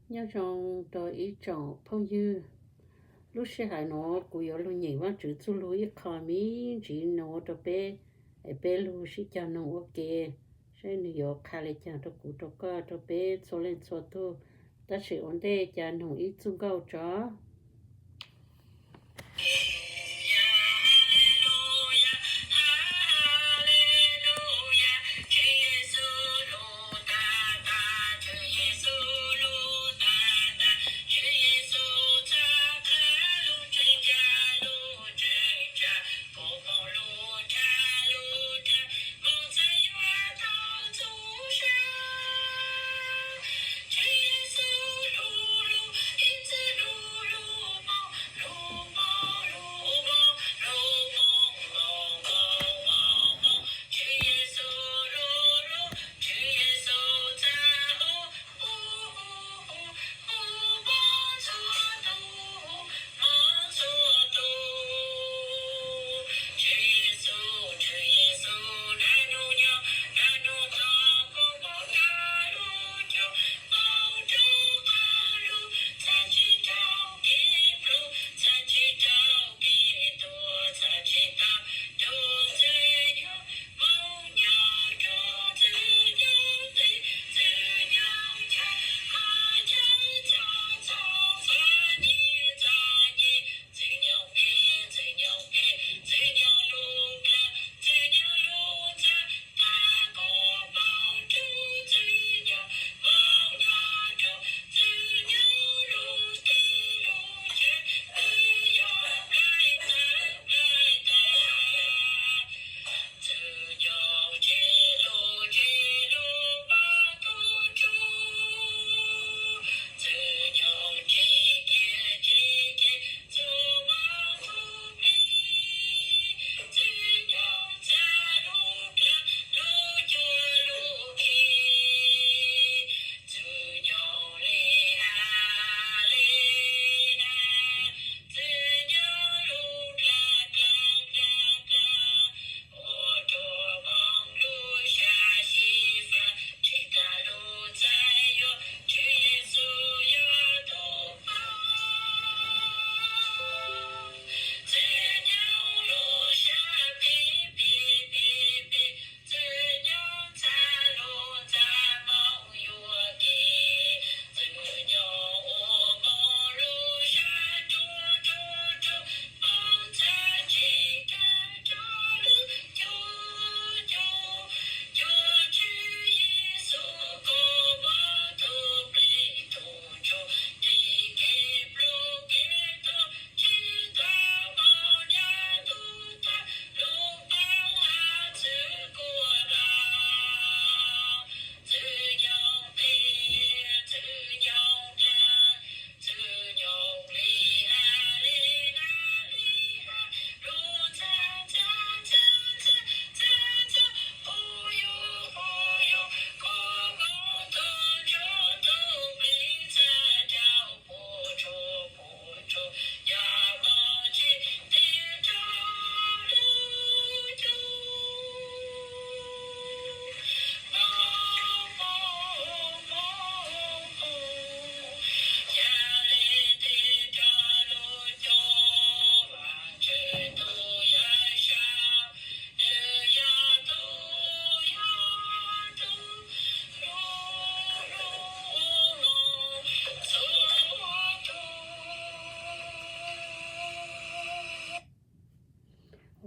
Nyob zoo rau ib tsoom phooj ywg, lub sij hawm no kuv yuav lug nyeem Vaajtswv txuj lug ib qho me ntsis no rau peb, es peb lug sib cog noog ua ke, saib nwg yuav qha le caag rau kuv rau koj rau peb txhua leej txhua tug. Tab sis ua ntej ca noog ib txuj nkauj tso.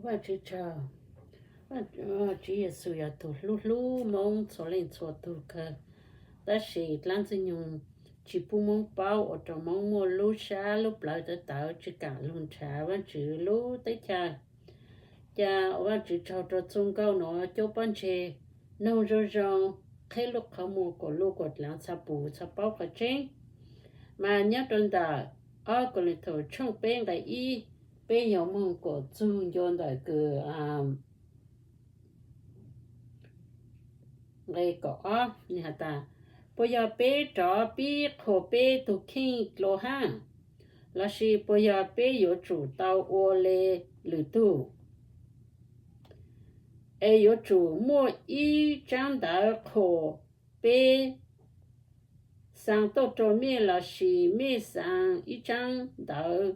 Vaajtswv tsaug, Tswv Yexus yog tug hlub hlub Moob txhua leej txhua tug kawg. Tab sis dlaab Ntxwg Nyoog tsi pub Moob paub ua rau Moob muaj lub sab lub plawv tawv tawv tsi kaam lug nrhav Vaajtswv lub teb chaws. Ca ua Vaajtswv tsaug rau txuj nkauj nuav cuab pob ntseg, noog zoo zoo, qheb lub qhov muag kuam luj kuam dlaav txhaj pum txhaj paub qhov tseeb. Mas nyob rau ntawm ob Kauleethaus tshooj peb nqe ib, peb yuav moog kuam txug ncua ntawm kws nqe kaum ob, nwg has tas, puas yog peb rov pib qhuas peb tug kheej dlua hab? Lossis puas yog peb yuav tsum tau ua le lwm tug, es yuav tsum muaj ib tsaab ntawv qhuas peb xaa tuaj rua mej lossis mej xaa ib tsaab ntawv,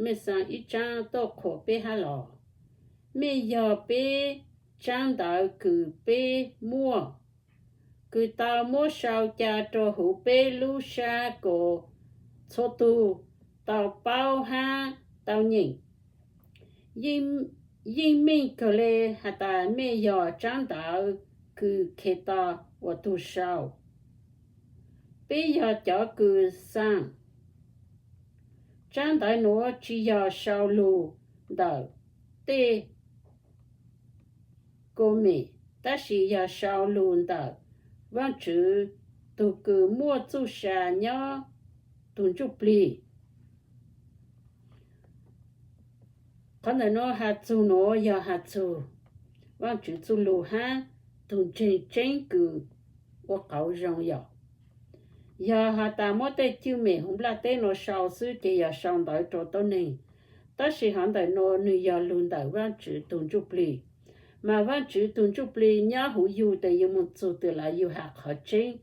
mej xaa ib tsaab tuaj qhuas peb hab los? Mej yog peb tsaab ntawv kws peb muaj, kws tau muab sau ca rua huv peb lub sab kuas txhua tug tau paub hab tau nyeem. Yeej meej kawg le has tas mej yog tsaab ntawv kws Khetos ua tug sau. Peb yog cov kws xaa. Tsaab ntawv nuav tsi yog sau lug ntawm tej kua mem, tab sis yog sau lug ntawm Vaajtswv tug kws muaj txuj sa nyob tug ntsuj plig. Qhov ntawm nuav has txug nuav yog has txug Vaajtswv txuj lug hab tug ntseeg tseeb kws ua qauv zoo yom. Yog has tas muab tej cwj mem huv nplaj teb nuav sau xwb ces yog sau ntawv rua tuab neeg, tab sis hov ntawm nuav nwg yog lug ntawm Vaajtswv tug ntsuj plig. Mas Vaajtswv tug ntsuj plig nyob huv yug tes yug moog txug twg los yug has qhov tseeb,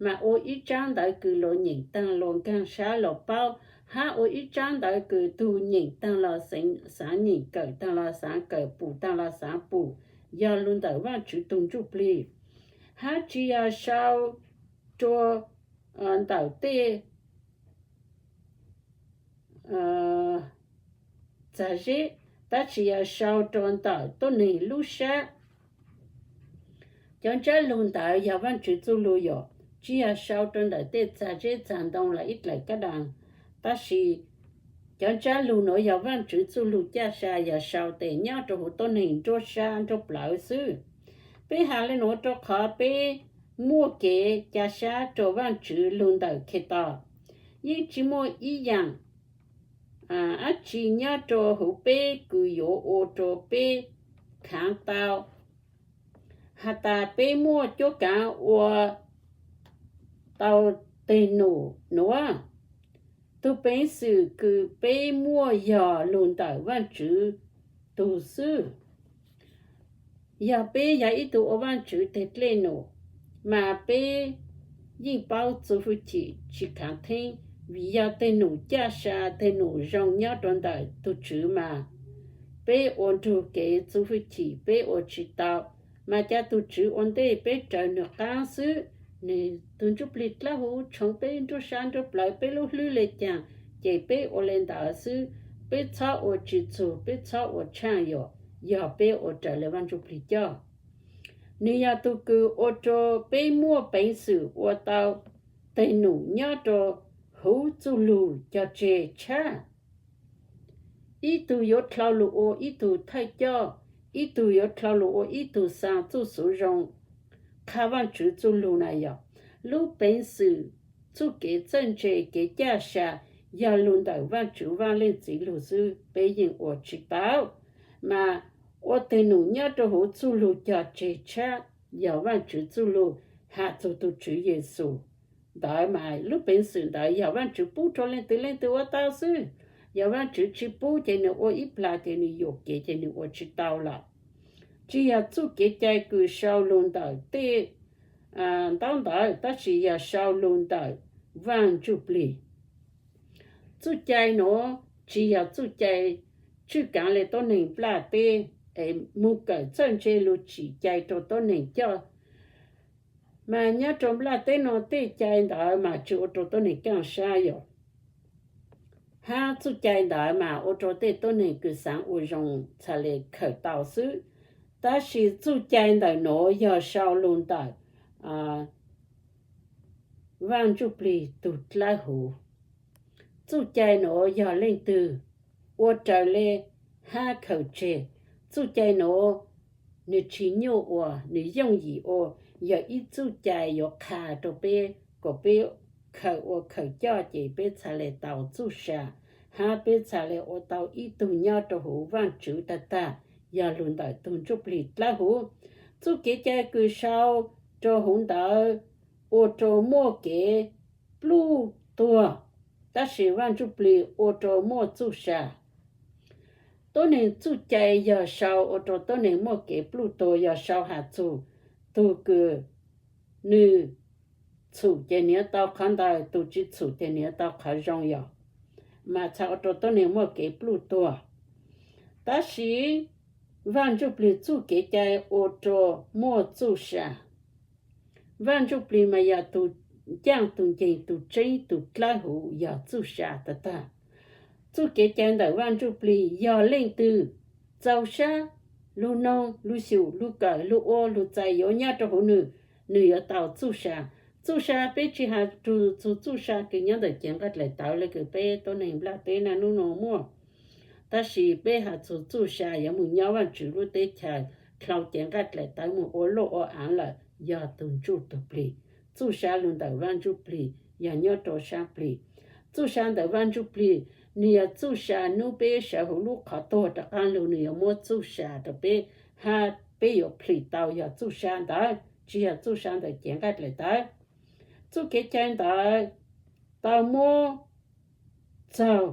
mas ua ib tsaab ntawv kws luas nyeem taag luas nkaag sab luas paub, hab ua ib tsaab ntawv kws tug nyeem taag los xaav nyeem, kawm taag los xaav kawm, pum taag los xaav pum, yog lug ntawm Vaajtswv tug ntsuj plig. Hab tsi yog sau rua ntawm tej txag zeb, tab sis yog sau rua ntawm tuab neeg lub sab. Cov ntsab lug ntawd yog Vaajtswv txuj lug yom, tsi yog sau rua ntawm tej txag zeb txag ntoo los ib dlaim kab daan, tab sis cov ntsab lug nuav yog Vaajtswv txuj lug caj sa yog sau tes nyob rua huv tuab neeg nruab sab nruab plawv xwb. Peb has le nuav rua qhov peb muaj kev ca sab rua Vaajtswv lug ntawm Khetos. Yeej tsi muaj ib yaam dab tsi nyob rua huv peb kws yuav ua rua peb khaav tau has tas peb muaj cuab kaav ua tau teg num nuav. Tug peev xwm kws peb muaj yog lug ntawm Vaajtswv tug xwb. Yog peb yog ib tug ua Vaajtswv teg dlej num, mas peb yeej paub txuj fwj chim tsi khaav theeb, vim yog teg num caj sa teg num zoo nyob rua ntawm tug Tswv mas peb ua nrug kev txuj fwj chim peb ua tsi tau. Mas ca tug Tswv ua ntej peb raws nwg qaab xwb. Nwg tug ntsuj plig dlawb huv tshoov peb nruab sab nruab plawv peb lub hlwb le caag, ces peb ua le ntawd xwb. Peb txhob ua tsi txug, peb txhob ua tshaaj yuam, yog peb ua raws le Vaaj Ntsuj Plig coj. Nwg yog tug kws ua rua peb muaj peev xwm ua tau teg num nyob rua huv txuj lug cog tseg tshab. Ib tug yuav dlhau lug ua ib tug thawj coj, ib tug yuav dlhau lug ua ib tug xaa txuj xuv zoo. Qha Vaajtswv txuj lug na yog lub peev xwm, txuj kev txawj ntse, kev caj sa yog lug ntawm Vaajtswv Vaaj Leej Txiv lug xwb, peb yeej ua tsi tau. Mas ua teg num nyob rua huv txuj lug cog tseg tshab yog Vaajtswv txuj lug has txug tug Tswv Yexus. Ntawd mas lub peev xwm ntawd yog Vaajtswv pub rua leej twg leej twg ua tau xwb. Yog Vaajtswv tsi pub ces nwg ua ib plag ces nwg yuam kev ces nwg ua tsi tau lawm. Tsi yog txuj kev cai kws sau lug ntawm tej ntaub ntawv, tab sis yog sau lug ntawm Vaaj Ntsuj Plig. Txuj cai nuav tsi yog txuj cai tswj kaav le tuab neeg nplaj teb es moog kawm txawj ntse lug tsim cai rua tuab neeg coj. Mas nyob rua nplaj teb nuav tej cai ntawd mas tsi ua rua tuab neeg kaaj sab yom. Hab txuj cai ntawd mas ua rua tej tuab neeg kws xaav ua zoo txhad le kawm tau xwb. Tab sis txuj cai ntawm nuav yog sau lug ntawm Vaaj Ntsuj Plig tug dlawb huv. Txuj cai nuav yog leej twg ua raws le hab khaws tseg, txuj cai nuav nwg tsi nyuaj ua, nwg yooj yim ua, yog ib txuj cai yuav qha rua peb kom peb khaws ua khaws coj ces peb txhad le tau txuj sa, hab peb txhad le ua tau ib tug nyob rua huv Vaajtswv tag tag, yog lug ntawm tug Ntsuj Plig dlawb huv. Txuj kev cai kws sau rua huv ntawd ua rua muaj kev pluj tuag, tab sis Vaaj Ntsuj Plig ua rua muaj txuj sa. Tuab neeg txuj cai yog sau ua rua tuab neeg muaj kev pluj tuag, yog sau has txug tug kws nwg txhum ces nws yuav tau qhov ntawd, tus tsis txhum ces nws yuav tau qhov zoo yom. Mas txhais ua rau tuab neeg muaj kev pluj tuag. Tab sis Vaj Ntsuj Plig txuj kev cai ua rau muaj txuj sa. Vaj Ntsuj Plig mas yog tus ncaaj tus nceeg, tus tseeb tus dlawb huv, yog txuj sa tag tag. Txuj kev cai ntawm Vaj Ntsuj Plig yog leej twg txaus sab, lug noog, lug xyum, lug kawm, lug ua, lug txais yuav nyob rau huv nws, nws yuav tau txuj sa. Txuj sa peb tsis has txug txuj sa kws nyob ntawm cev nqaij dlaim tawv le kws peb tuab neeg nplaj teb naj nub nua muaj, tab sis peb has txug txuj sa yuav moog nyob Vaj Tswv lub teb chaws, dlhau cev nqaij dlaim tawv moog ua luj ua aav lawm, yog tug ntsuj tug plig. Txuj sa lug ntawm Vaj Ntsuj Plig yog nyob rau sab plig. Txuj sa ntawm Vaj Ntsuj Plig, nwg yog txuj sa nub peb sawv huv lub qhov tuag rov qaab lug, nwg yuav muab txuj sa rau peb, hab peb yuav plig tau yog txuj sa ntawd, tsis yog txuj sa ntawm cev nqaij dlaim tawv. Txuj kev cai ntawd tau muab txaug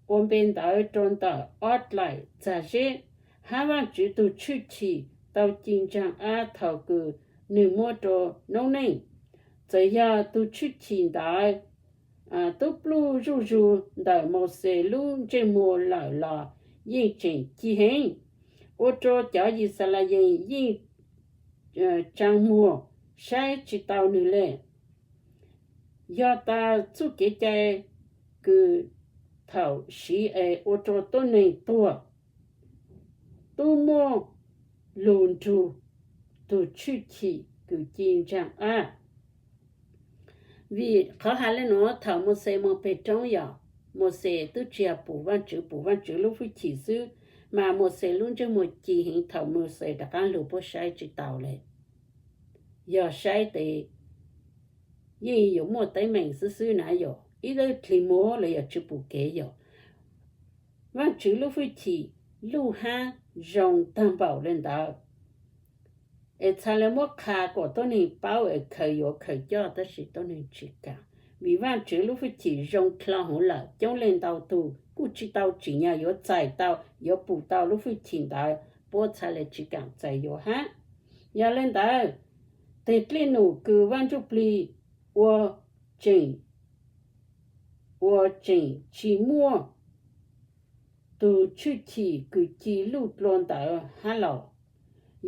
ua npe ntawv rau ntawm ob dlaim txag zeb, hab Vaajtswv tug tshwj chim tau ci ntsaag ab thaus kws nwg muab rau noob neej. Txawm yog tug tshwj chim ntawd tub pluj zuj zug ntawm Mauxes lub ntsej muag lawm los yeej tseem ci heev, ua rau cov Yixalayees yeej tsaa muag saib tsis tau nwg le. Yog tas txuj kev cai kws thaum siv es ua rau tuab neeg tuag, tub muaj lug nrug tug tshwj chim kws ci ntsaag ab. Vim qhov has le nuav, thaum Mauxes moog peg roob yog Mauxes tub tsis yog pum Vaajtswv, pum Vaajtswv lub fwj chim xwb, mas Mauxes lub ntsej muag ci heev thaum Mauxes rov qaab lug puab saib tsis tau le. Yog saib tes yeej yuav muaj teeb meem xwb xwb na yom, ib dawb dlig muag los yog tsis pum kev yom. Vaajtswv lub fwj chim luj hab zoo taag npaum le ntawd, es txhad le muab qha kom tuab neeg paub es khaws yuav khaws coj, tab sis tuab neeg tsis kaam. Vim Vaajtswv lub fwj chim zoo dlhau huv lawm, coob leej ntau tug kuj tsis tau tsim nyog yuav txais tau, yuav pum tau lub fwj chim ntawd, puab txhad le tsis kaam txais yuav hab. Yog le ntawd, teg dlej num kws Vaaj Ntsuj Plig ua tseem, ua tseem tsis muaj tug tshwj chim kws ci luj dlua ntawd hab los?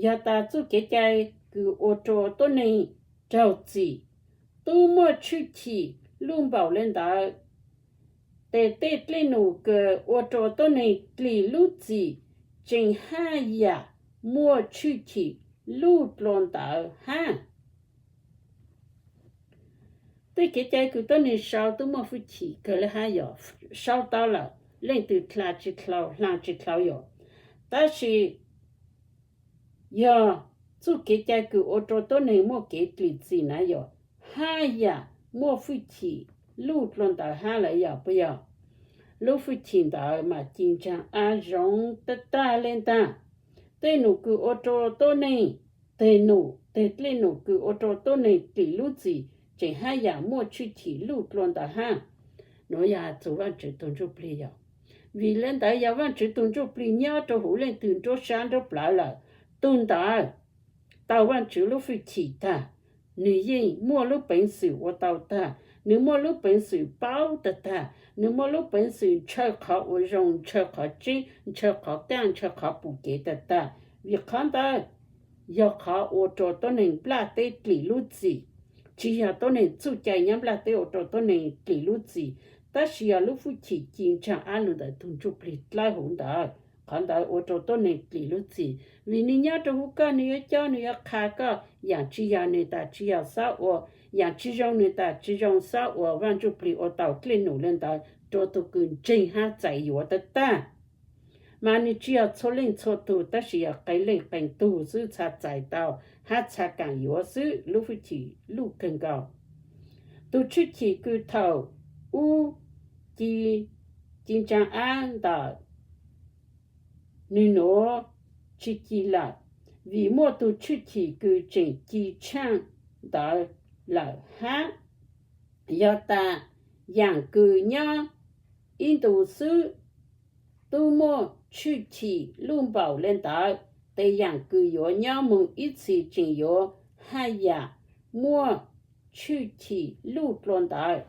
Yog tas txuj kev cai kws ua rua tuab neeg raug txim tub muaj tshwj chim luj npaum le ntawd, tes tej dlej num kws ua rua tuab neeg dlim lub txim tseem haj yam muaj tshwj chim luj dlua ntawd hab. Tej kev cai kws tuab neeg sau tub muaj fwj chim kawg le hab yom, sau tau lawm leej twg dlha tsis dlhau, hla tsis dlhau yom. Tab sis yog txuj kev cai kws ua rua tuab neeg muaj kev dlim txim na yom, haj yam muaj fwj chim luj dlua ntawd hab lawm yom, puas yog? Lub fwj chim ntawd mas ci ntsaag ab zoo tag tag le ntag. Tej num kws ua rua tuab neeg, tej num, tej dlej num kws ua rua tuab neeg dlim lub txim tseem haj yam muaj tshwj chim luj dlua ntawd hab. Nuav yog has txug Vaajtswv tug Ntsuj Plig yom. Vim le ntawd yog Vaajtswv tug Ntsuj Plig nyob rua huv leej twg nruab sab nruab plawv lawm, tug ntawd tau Vaajtswv lub fwj chim tag, nwg yeej muaj lub peev xwm ua tau tag, nwg muaj lub peev xwm paub tag tag, nwg muaj lub peev xwm ntshaw qhov ua zoo, ntshaw qhov tseeb, ntshaw qhov kaaj, ntshaw qhov pum kev tag tag. Vim qhov ntawd yog qhov ua rua tuab neeg nplaj teb dlim lub txim, tsis yog tuab neeg txuj cai nyob nplaj teb ua rua tuab neeg dlim lub txim, tab sis yog lub fwj chim ci ntsaag ab lug ntawm tug Ntsuj Plig dlawb huv ntawd, qhov ntawd ua rua tuab neeg dlim lub txim. Vim nwg nyob rua huv koj, nwg yuav cob, nwg yuav qha koj, yaam tsis yog nwg tas tsis yog xob ua, yaam tsis zoo nwg tas tsis zoo xob ua. Vaaj Ntsuj Plig ua tau dlej num le ntawd rua tug kws ntseeg hab txais yuav tag tag. Mas nwg tsis yog txhua leej txhua tug, tab sis yog qee leej qee tug xwb txhad txais tau hab txhad kaam yuav xwb, lub fwj chim luj kawg nkaus. Tug tshwj chim kws thaum ub ci, ci ntsaag ab ntawm nwg nuav tsis ci lawm, vim muaj tug tshwj chim kws tseem ci tshaaj ntawd lawm hab. Yog tas yaam kws nyob ib ntus xwb tub muaj tshwj chim luj npaum le ntawd, tes yaam kws yuav nyob moog ib txhis tseem yuav haj yaam muaj tshwj chim luj dlua ntawd.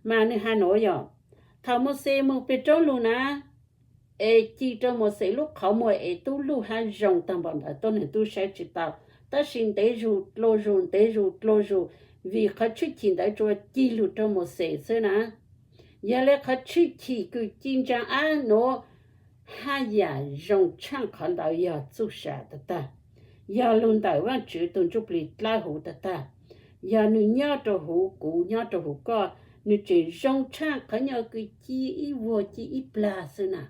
Mas nws hais nuav yog, thaum Mauxes moog peg roob lug na, es ci rua Mauxes lub qhov muag es tub lug hab zoo taag npaum ntawd tuab neeg tub saib tsi tau. Tab sis ntev zug dlua zug, ntev zug dlua zug, vim qhov tshwj chim ntawd tsuas ci lug rua Mauxes xwb na. Yog le qhov tshwj chim kws ci ntsaa ab nuav, haj yam zoo tshaaj qhov ntawd yog txuj sa tag tag, yog lug ntawm Vaajtswv tug Ntsuj Plig dlawb huv tag tag, yog nwg nyob rua huv kuv, nyob rua huv koj, nwg tseem zoo tshaaj qhov nyuas kws ci ib vuag ci ib plag xwb na.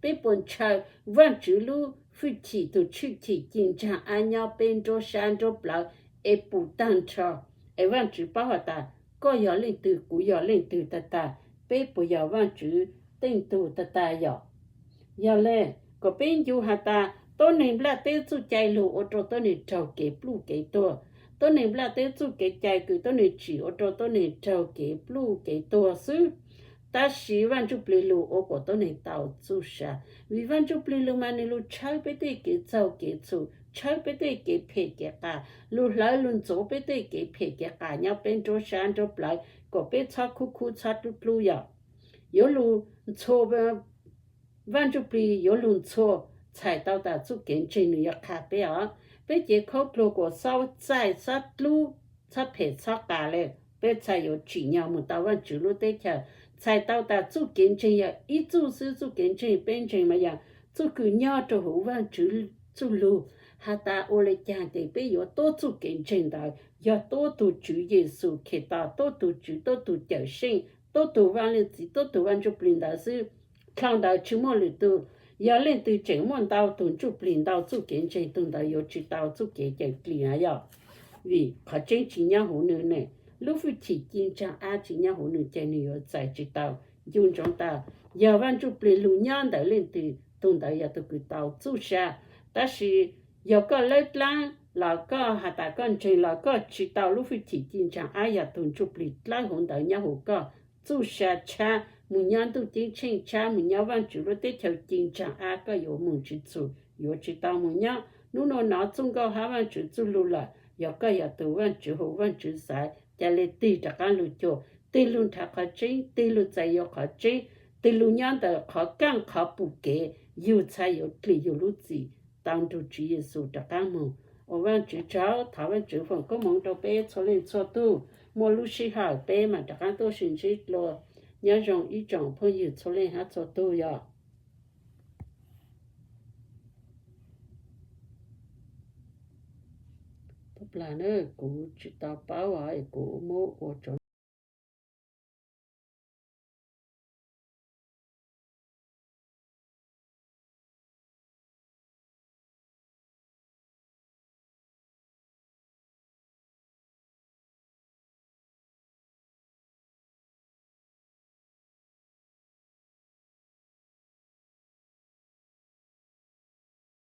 Peb puas ntshaw Vaajtswv lub fwj chim tug tshwj chim ci ntsaag ab nyob peb nruab sab nruab plawv es pum taag nrho, es Vaajtswv paub has tas koj yog leej twg kuv yog leej twg tag tag, peb puas yog Vaajtswv teej tug tag tag yom? Yog le, kuas peb ncu has tas tuab neeg nplaj teb txuj cai lug ua rua tuab neeg raug kev pluj kev tuag, tuab neeg nplaj teb txuj kev cai kws tuab neeg tsim ua rua tuab neeg raug kev pluj kev tuag xwb. Tab sis Vaaj Ntsuj Plig lug ua kuas tuab neeg tau txuj sa, vim Vaaj Ntsuj Plig lug mas nwg lug tshawb peb tej kev txaug kev txhum, tshawb peb tej kev phem kev qas, lug hlawv lug ntxuav peb tej kev phem kev qas nyob peb nruab sab nruab plawv kuas peb txhob khub khub txhob dlub dlub yom. Yuav lug ntxhua, Vaaj Ntsuj Plig yuav lug ntxhua, txhais tau tas txuj kev ntseeg nwg yuav qha peb os. Peb cev khaub dluag kuas xob txaij xob dlub, txhob phem txhob qas le, peb txhaj yuav tsim nyog moog tau Vaajtswv lub teb chaws. Txhais tau tas txuj kev ntseeg yog ib txuj xwb, txuj kev ntseeg peb ntseeg mas yog txuj kws nyob rua huv Vaajtswv txuj lug, has tas ua le caag ces peb yuav tuab txuj kev ntseeg ntawd, yog tuab tug Tswv Yexus Khetos, tuab tug Tswv, tuab tug Cawmseej, tuab tug Vaaj Leej Txiv, tuab tug Vaaj Ntsuj Plig ntawd xwb. Dlhau ntawd tsi muaj lwm tug, yog leej twg tseem muaj ntau tug ntsuj plig ntau txuj kev ntseeg, tug ntawd yuav tsi tau txuj kev cawm dlig na yog. Vim qhov tseeb tsi nyob huv nwg ne, lub fwj chim ci ntsaag ab tsi nyob huv nwg ces nwg yuav txais tsi tau. Ncu ntsoov tas, yog Vaaj Ntsuj Plig lug nyob ntawm leej twg, tug ntawd yog tug kws tau txuj sa. Tab sis yog koj lawb dlaab los koj has tas koj ntseeg los koj tsi tau lub fwj chim ci ntsaag ab yog tug ntsuj plig dlawb huv ntawd nyob huv koj. Txuj sa tshab moog nyob ntuj ceeb tsheej, tshab moog nyob Vaajtswv lub teb chaws ci ntsaag ab, koj yuav moog tsi txug, yuav tsi tau moog nyob. Nub nua nov txuj nkauj hab Vaajtswv txuj lug lawm, yog koj yog tug Vaajtswv hu Vaajtswv xaiv, ca le tig rov qaab lug cuag, tig lug nrhav qhov tseeb, tig lug txais yuav qhov tseeb, tig lug nyob ntawm qhov kaaj qhov pum kev, yug txhaj yuav dlig yug lub txim tau nrug Tswv Yexus rov qaab moog. Ua Vaajtswv tsaug, thov Vaajtswv foom koob moov rau peb txhua leej txhua tug, muaj lub sij hawm peb mam rov qaab tuaj sib ntsib dlua. Nyob zoo ib tsoom phooj ywg txhua leej hab txhua tug yog. Kuv tsi tau paub es kuv muab ua